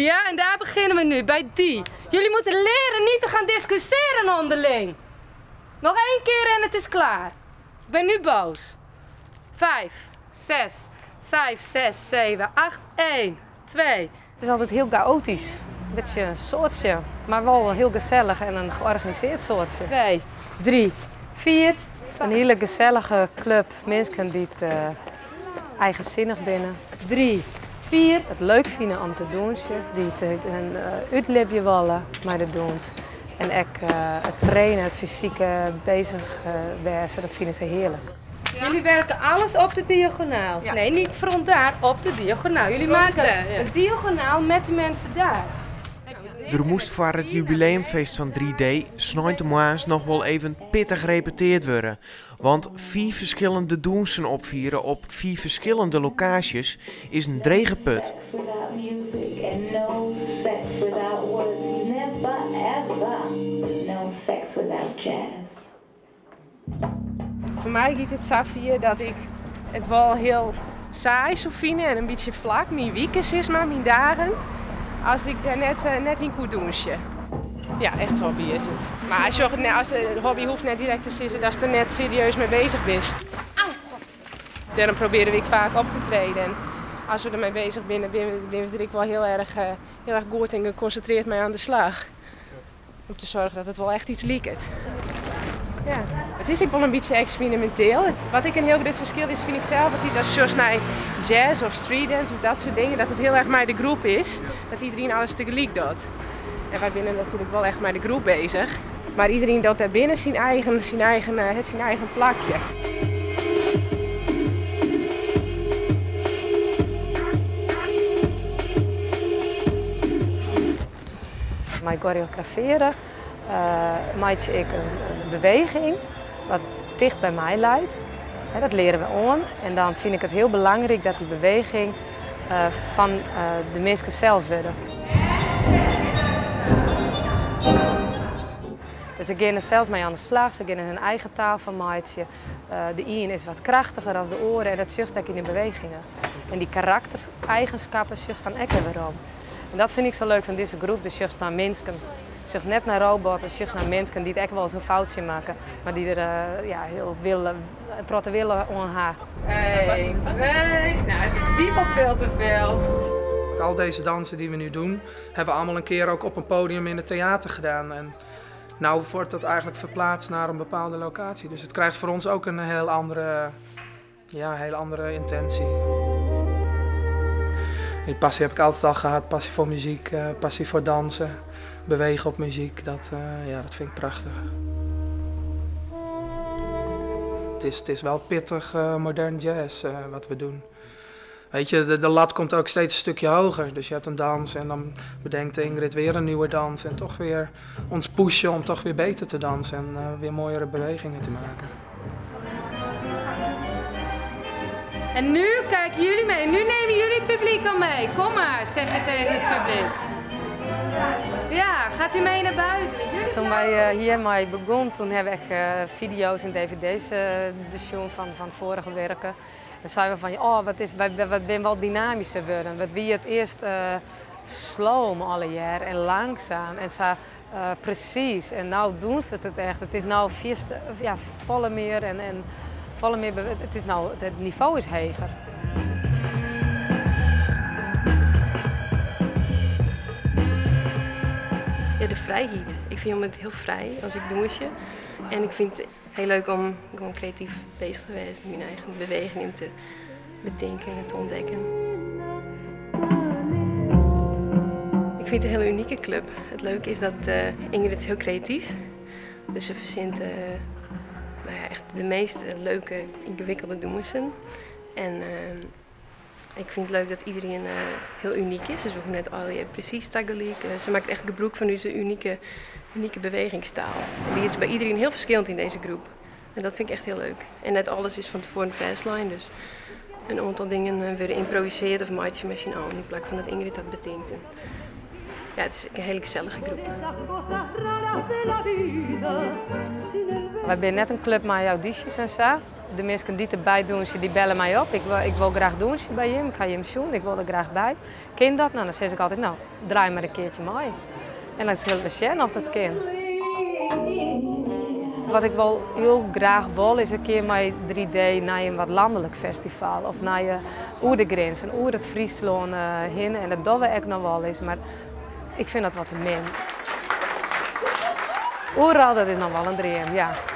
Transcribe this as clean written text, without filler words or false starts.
Ja, en daar beginnen we nu, bij die. Jullie moeten leren niet te gaan discussiëren onderling. Nog één keer en het is klaar. Ik ben nu boos. 5, 6, 5, 6, 7, 8, 1, 2. Het is altijd heel chaotisch. Een beetje een soortje, maar wel een heel gezellig en een georganiseerd soortje. 2, 3, 4. Een hele gezellige club mensen die het eigenzinnig binnen. 3, 4. Het leuk vinden om te doen, die het een uitlipje willen, maar dat doen ze. En ook het trainen, het fysieke bezig wezen, dat vinden ze heerlijk. Jullie werken alles op de diagonaal. Ja. Nee, niet front daar, op de diagonaal. Jullie Front maken daar, ja. een diagonaal met de mensen daar. Er moest voor het jubileumfeest van 3D snein nog wel even pittig gerepeteerd worden. Want 4 verschillende doensen opvieren op 4 verschillende locaties is een drege put. Voor mij gaat het zo dat ik het wel heel saai zou vinden en een beetje vlak. Mijn weekends is maar, mijn dagen. Als ik daar net in kon douchen. Ja, echt hobby is het. Maar als je het net, als de hobby hoeft net direct te zitten, dat je er net serieus mee bezig bent. Au, god. Daarom proberen we vaak op te treden. En als we ermee bezig zijn, ben we er wel heel erg goed en geconcentreerd mee aan de slag. Om te zorgen dat het wel echt iets liekt. Ja. Het is ook wel een beetje experimenteel. Wat ik een heel groot verschil is, vind ik zelf, dat als je naar jazz of streetdance of dat soort dingen, dat het heel erg maar de groep is. Dat iedereen alles tegelijk doet. En wij zijn natuurlijk wel echt maar de groep bezig. Maar iedereen doet daar binnen zijn eigen plakje. Mijn choreograferen maak ik een beweging wat dicht bij mij leidt. Dat leren we aan. En dan vind ik het heel belangrijk dat die beweging van de mensen zelf wordt. Dus ze gaan er zelfs mee aan de slag, ze gaan hun eigen taal van maken. De een is wat krachtiger dan de oren en dat zucht ook in de bewegingen. En die karaktereigenschappen zucht dan ook weer om. En dat vind ik zo leuk van deze groep, de zucht naar mensen. Zucht net naar robots, zucht naar mensen die het echt wel eens een foutje maken, maar die er heel willen, protte willen om haar. 1, 2, het wiebelt veel te veel. Al deze dansen die we nu doen, hebben we allemaal een keer ook op een podium in het theater gedaan. En nou wordt dat eigenlijk verplaatst naar een bepaalde locatie. Dus het krijgt voor ons ook een heel andere intentie. Die passie heb ik altijd al gehad. Passie voor muziek, passie voor dansen, bewegen op muziek. Dat vind ik prachtig. Het is wel pittig modern jazz wat we doen. De lat komt ook steeds een stukje hoger. Dus je hebt een dans en dan bedenkt Ingrid weer een nieuwe dans. En toch weer ons pushen om toch weer beter te dansen en weer mooiere bewegingen te maken. En nu kijken jullie mee. Nu nemen jullie het publiek al mee. Kom maar, zeg je tegen het publiek. Ja, gaat u mee naar buiten? Jullie Toen wij hiermee begonnen, toen heb ik video's en dvd's bezien van vorige werken. En zeiden we van, oh, wat ben wel dynamischer worden. Wat wie het eerst sloom alle jaar en langzaam en zo precies. En nou doen ze het echt. Het is nou vierste, ja, volle meer en volle meer bewe-, het is nou, het, het niveau is heger. Ja, de vrijheid. Ik vind het heel vrij als ik douche. En ik vind het heel leuk om gewoon creatief bezig te zijn, mijn eigen bewegingen te bedenken en te ontdekken. Ik vind het een hele unieke club. Het leuke is dat Ingrid is heel creatief. Dus ze verzint echt de meest leuke, ingewikkelde doemessen. En ik vind het leuk dat iedereen heel uniek is. Dus we hoeven net al die precies tegelijk. Ze maakt echt gebruik van deze unieke bewegingstaal. En die is bij iedereen heel verschillend in deze groep. En dat vind ik echt heel leuk. En net alles is van tevoren fastline. Dus een aantal dingen worden geïmproviseerd of maakt je misschien al in plaats van dat Ingrid dat bedenkt. En het is een hele gezellige groep. Wij zijn net een club met audities en zo. De minsken dy't derby dûnsje, dy belle my op. Ik wol, ik wol graach dûnsje by jim. Ik ha jim sjoen, ik wol der graach by. Kin dat? No, dan sis ik altyd, no, draai mar in keartsje mei. En dan sille we sjen oft dat kin. Wat ik wol hiel graach wol is in kear mei 3D nei in wat lanlik festival of nei oer de grinzen, oer it Fryslân hinne. En dat dogge we ek noch wol ris, mar ik fyn dat wat te min. Oeral, dat is noch wol in dream, ja.